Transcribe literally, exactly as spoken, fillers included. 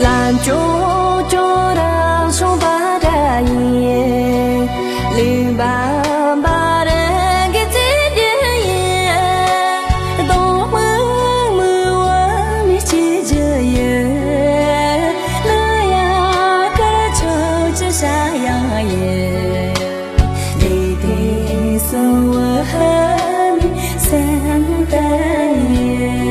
ལམ་མཆོག་ཁྱོད་རང་བྱུང་བ་འདྲ་ཡིན། གླིང་བམ་པ་རང་གི་ཚེ་འདི་ཡིན། གདོང་མུག་མུག་འོ་མའི་སྐྱེ་རྒྱུ་ཡིན། གླུ་དབྱངས་ཁ་ཕྱོགས་ཀྱི་ས་ཡང་ཡིན། ལས་དེ་གསོལ་བ་ཧ་མི་སེམས་ལྟ་ཡིན།